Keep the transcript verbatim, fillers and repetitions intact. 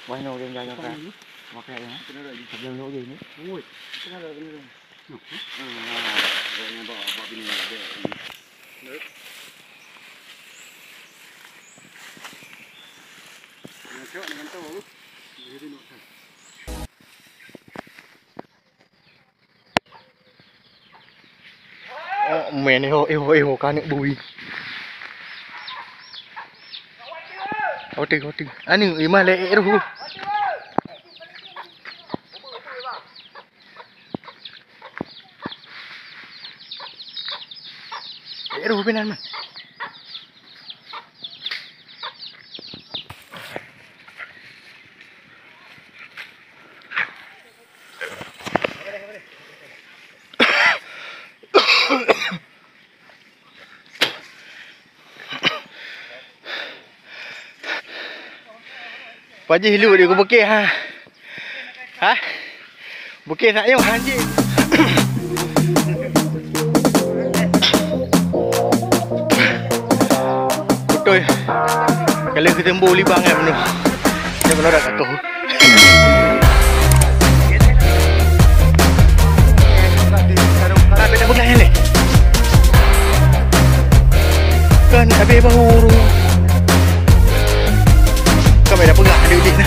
Wah, no, dia jangan kan. Pakai ya. Sebelum no dia ni. Oi. Kenapa, kenapa? Hmm, ha, dia ni bawa, bawa bini dia. Ngantuk, ngantuk. Jadi no. Oh, men, eh, oh, eh, oh, eh, oh, ka aneuk bui. Hotel, hotel. Aneuk, eh, mah lé, eh, roh. Eh, roh, pinan, mah. Pajih lu di bukit, ha. Ha? Bukit nak nyoe, anjing. Betul. Kalau kita tembu libang kan, penuh. Dia penuh dah katuh. Ah, beda pegang ni. Kan habis bahu tu. Kau beda pegang, adik-adik ni.